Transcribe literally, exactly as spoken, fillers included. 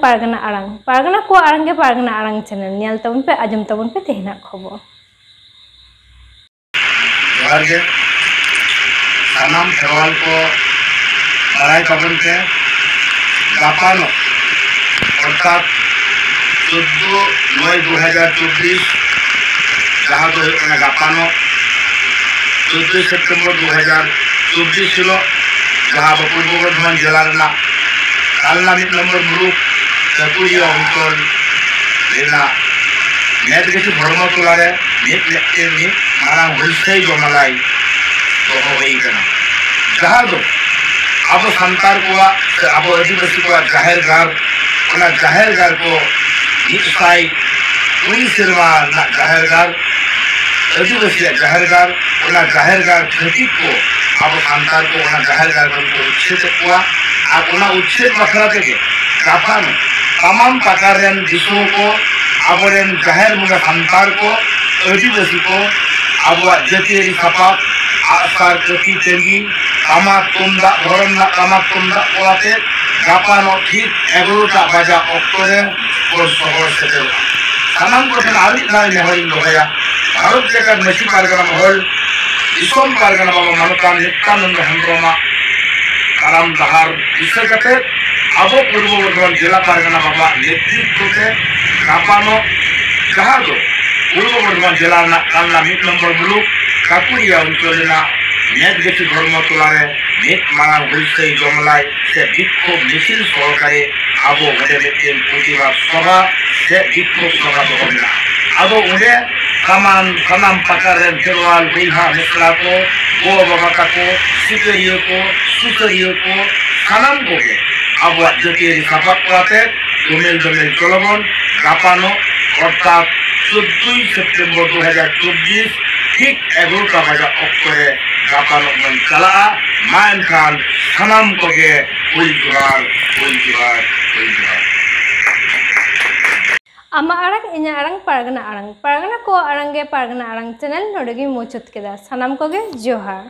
ᱯᱟᱨᱜᱟᱱᱟ ᱟᱲᱟᱝ, ᱯᱟᱨᱜᱟᱱᱟ ᱠᱚᱣᱟᱜ ᱟᱲᱟᱝ ᱜᱮ ᱯᱟᱨᱜᱟᱱᱟ ᱟᱲᱟᱝ ᱪᱮᱱᱮᱞ᱾ ᱧᱮᱞ ᱛᱟᱵᱚᱱ ᱯᱮ, ᱟᱸᱡᱚᱢ ᱛᱟᱵᱚᱱ ᱯᱮ ᱛᱮᱦᱮᱧᱟᱜ ᱠᱷᱚᱵᱚᱨ᱾ ᱡᱚᱦᱟᱨ ᱜᱮ᱾ ᱥᱟᱱᱟᱢ ᱠᱷᱮᱨᱣᱟᱞ ᱠᱚ ᱵᱟᱲᱟᱭ ᱛᱟᱵᱚᱱ ᱯᱮ, ᱜᱟᱯᱟᱱᱚᱜ ᱚᱨᱛᱷᱟᱛ ᱪᱳᱫᱫᱳ ᱱᱚᱭ ᱫᱩ ᱦᱟᱡᱟᱨ ᱪᱚᱵᱵᱤᱥ, ᱡᱟᱦᱟᱸ ᱫᱚ ᱦᱩᱭᱩᱜ ᱠᱟᱱᱟ ᱜᱟᱯᱟᱱᱚᱜ ᱪᱳᱫᱫᱳᱭ ᱥᱮᱯᱴᱮᱢᱵᱚᱨ ᱫᱩ ᱦᱟᱡᱟᱨ ᱪᱚᱵᱵᱤᱥ ᱦᱤᱞᱳᱜ, ᱡᱟᱦᱟᱸ ᱫᱚ ᱯᱩᱨᱵᱚ ᱵᱚᱨᱫᱷᱚᱢᱟᱱ ᱡᱮᱞᱟ ᱨᱮᱱᱟᱜ ᱠᱟᱞᱱᱟ ᱢᱤᱫ ᱱᱚᱢᱵᱚᱨ ᱢᱩᱞᱩᱠ ᱪᱟᱹᱠᱩᱲᱤᱭᱟᱹ ᱚᱧᱪᱚᱞ ᱨᱮᱱᱟᱜ ᱢᱮᱫᱜᱟᱹᱪᱷᱤ ᱫᱷᱚᱨᱢᱚ ᱴᱚᱞᱟ ᱨᱮ ᱢᱤᱫ ᱢᱤᱫᱴᱮᱱ ᱢᱤᱫ ᱢᱟᱨᱟᱝ ᱦᱩᱞᱥᱟᱹᱭ ᱡᱚᱢᱟᱞᱟᱭ ᱫᱚᱦᱚ ᱦᱩᱭ ᱠᱟᱱᱟ, ᱡᱟᱦᱟᱸ ᱫᱚ ᱟᱵᱚ ᱥᱟᱱᱛᱟᱲ ᱠᱚᱣᱟᱜ ᱥᱮ ᱟᱵᱚ ᱟᱹᱫᱤᱵᱟᱹᱥᱤ ᱠᱚᱣᱟᱜ ᱡᱟᱦᱮᱨ ᱜᱟᱲ, ᱚᱱᱟ ᱡᱟᱦᱮᱨ ᱜᱟᱲ ᱠᱚ ᱢᱤᱫ ᱥᱟᱭ ᱠᱩᱲᱤ ᱥᱮᱨᱢᱟ ᱨᱮᱱᱟᱜ ᱡᱟᱦᱮᱨ ᱜᱟᱲ, ᱟᱹᱫᱤᱵᱟᱹᱥᱤᱭᱟᱜ ᱡᱟᱦᱮᱨ ᱜᱟᱲ, ᱚᱱᱟ ᱡᱟᱦᱮᱨ ᱜᱟᱲ ᱪᱷᱟᱹᱛᱤᱠ ᱠᱚ ᱟᱵᱚ ᱥᱟᱱᱛᱟᱲ ᱠᱚ ᱚᱱᱟ ᱡᱟᱦᱮᱨ ᱜᱟᱲ ᱠᱷᱚᱱ ᱠᱚ ᱩᱪᱷᱟᱹᱛᱮᱫ ᱠᱚᱣᱟ᱾ ᱟᱨ ᱚᱱᱟ ᱩᱪᱷᱟᱹᱛ ᱵᱟᱠᱷᱨᱟ ᱛᱮᱜᱮ ᱜᱟᱯᱟ ᱛᱟᱢᱟᱢ ᱯᱟᱠᱟᱲ ᱨᱮᱱ ᱫᱤᱥᱚᱢ ᱠᱚ, ᱟᱵᱚᱨᱮᱱ ᱡᱟᱦᱮᱨ ᱵᱚᱸᱜᱟ ᱥᱟᱱᱛᱟᱲ ᱠᱚ, ᱟᱹᱫᱤᱵᱟᱹᱥᱤ ᱠᱚ ᱟᱵᱚᱣᱟᱜ ᱡᱟᱹᱛᱤᱭᱟᱹᱨᱤ ᱥᱟᱯᱟᱵ ᱟᱜᱼᱥᱟᱨ, ᱠᱟᱹᱯᱤ, ᱴᱟᱹᱝᱜᱤ, ᱴᱟᱢᱟᱠ ᱛᱩᱢᱫᱟᱜ, ᱫᱷᱚᱨᱚᱢ ᱨᱮᱱᱟᱜ ᱴᱟᱢᱟᱠ ᱛᱩᱢᱫᱟᱜ ᱠᱚ ᱟᱛᱮ ᱜᱟᱯᱟᱱᱚᱜ ᱴᱷᱤᱠ ᱮᱜᱟᱨᱚᱴᱟ ᱵᱟᱡᱟᱜ ᱚᱠᱛᱚ ᱨᱮ ᱵᱚᱱ ᱥᱚᱦᱚᱨ ᱥᱮᱴᱮᱨᱚᱜᱼᱟ᱾ ᱥᱟᱱᱟᱢ ᱠᱚᱴᱷᱮᱱ ᱟᱨ ᱢᱤᱫ ᱫᱷᱟᱣ ᱱᱮᱦᱚᱨᱤᱧ ᱫᱚᱦᱚᱭᱟ, ᱵᱷᱟᱨᱚᱛ ᱡᱟᱠᱟᱛ ᱢᱟᱹᱡᱷᱤ ᱯᱟᱨᱜᱟᱱᱟ ᱢᱚᱦᱚᱞ, ᱫᱤᱥᱚᱢ ᱯᱟᱨᱜᱟᱱᱟ ᱵᱟᱵᱟ ᱢᱟᱱᱚᱛᱟᱱ ᱱᱤᱛᱭᱟᱱᱚᱱᱫ ᱦᱮᱢᱵᱨᱚᱢᱟᱜ ᱛᱟᱲᱟᱢ ᱰᱟᱦᱟᱨ ᱫᱤᱥᱟᱹ ᱠᱟᱛᱮ ᱟᱵᱚ ᱯᱩᱨᱵᱚ ᱵᱚᱨᱫᱷᱚᱢᱟᱱ ᱡᱮᱞᱟ ᱯᱟᱨᱜᱟᱱᱟ ᱵᱟᱵᱟᱣᱟᱜ ᱱᱮᱛᱨᱤᱛᱵ ᱛᱮ ᱜᱟᱯᱟᱱᱚᱜ, ᱡᱟᱦᱟᱸ ᱫᱚ ᱯᱩᱨᱵᱚ ᱵᱚᱨᱫᱷᱚᱢᱟᱱ ᱡᱮᱞᱟ ᱨᱮᱱᱟᱜ ᱠᱟᱞᱱᱟ ᱢᱤᱫ ᱱᱚᱢᱵᱚᱨ ᱢᱩᱞᱩᱠ ᱠᱟᱠᱩᱲᱤᱭᱟ ᱚᱧᱪᱚᱞ ᱨᱮᱱᱟᱜ ᱢᱮᱫᱜᱟᱹᱪᱷᱤ ᱫᱷᱚᱨᱢᱚ ᱴᱚᱞᱟ ᱨᱮ ᱢᱤᱫ ᱢᱟᱨᱟᱝ ᱦᱩᱞᱥᱟᱹᱭ ᱡᱚᱢᱞᱟᱭ ᱥᱮ ᱵᱤᱠᱠᱷᱳᱵ ᱢᱤᱪᱷᱤᱞ ᱥᱚᱦᱚᱠᱟᱨᱮ ᱟᱵᱚ ᱚᱸᱰᱮ ᱢᱤᱫᱴᱮᱱ ᱯᱨᱚᱛᱤᱵᱟᱫ ᱥᱚᱵᱷᱟ ᱥᱮ ᱵᱤᱠᱠᱷᱳᱵ ᱥᱚᱵᱷᱟ ᱫᱚᱦᱚ ᱢᱮᱱᱟᱜᱼᱟ᱾ ᱟᱫᱚ ᱚᱸᱰᱮ ᱥᱟᱢᱟᱱ, ᱥᱟᱱᱟᱢ ᱯᱟᱠᱟᱲ ᱨᱮᱱ ᱠᱷᱮᱨᱣᱟᱞ ᱵᱚᱭᱦᱟ ᱢᱤᱥᱨᱟ ᱠᱚ, ᱜᱚ ᱵᱟᱵᱟ ᱛᱟᱠᱚ, ᱥᱤᱠᱟᱹᱨᱤᱭᱟᱹ ᱠᱚ, ᱥᱩᱥᱟᱹᱨᱤᱭᱟᱹ ᱠᱚ, ᱥᱟᱱᱟᱢ ᱠᱚᱜᱮ ᱟᱵᱚᱣᱟᱜ ᱡᱟᱹᱛᱤᱭᱟᱹᱨᱤ ᱥᱟᱯᱟᱵ ᱠᱚ ᱟᱛᱮ ᱫᱚᱢᱮᱞ ᱫᱚᱢᱮᱞ ᱪᱚᱞᱚᱵᱚᱱ ᱜᱟᱯᱟᱱᱚᱜ, ᱚᱨᱛᱷᱟᱛ ᱪᱳᱫᱫᱳᱭ ᱥᱮᱯᱴᱮᱢᱵᱚᱨ ᱫᱩ ᱦᱟᱡᱟᱨ ᱪᱚᱵᱵᱤᱥ, ᱴᱷᱤᱠ ᱮᱜᱟᱨᱚᱴᱟ ᱵᱟᱡᱟᱜ ᱚᱠᱛᱚ ᱨᱮ ᱜᱟᱯᱟᱱᱚᱜ ᱵᱚᱱ ᱪᱟᱞᱟᱜᱼᱟ᱾ ᱢᱟ ᱮᱱᱠᱷᱟᱱ ᱥᱟᱱᱟᱢ ᱠᱚᱜᱮ ᱦᱩᱞ ᱡᱚᱦᱟᱨ, ᱦᱩᱞ ᱡᱚᱦᱟᱨ, ᱦᱩᱞ ᱡᱚᱦᱟᱨ᱾ ᱟᱢᱟᱜ ᱟᱲᱟᱝ, ᱤᱧᱟᱹᱜ ᱟᱲᱟᱝ, ᱯᱟᱨᱜᱟᱱᱟ ᱟᱲᱟᱝ, ᱯᱟᱨᱜᱟᱱᱟ ᱠᱚᱣᱟᱜ ᱟᱲᱟᱝ ᱜᱮ ᱯᱟᱨᱜᱟᱱᱟ ᱟᱲᱟᱝ ᱪᱮᱱᱮᱞ ᱱᱚᱰᱮ ᱜᱮᱧ ᱢᱩᱪᱟᱹᱫ ᱠᱮᱫᱟ᱾ ᱥᱟᱱᱟᱢ ᱠᱚᱜᱮ ᱡᱚᱦᱟᱨ᱾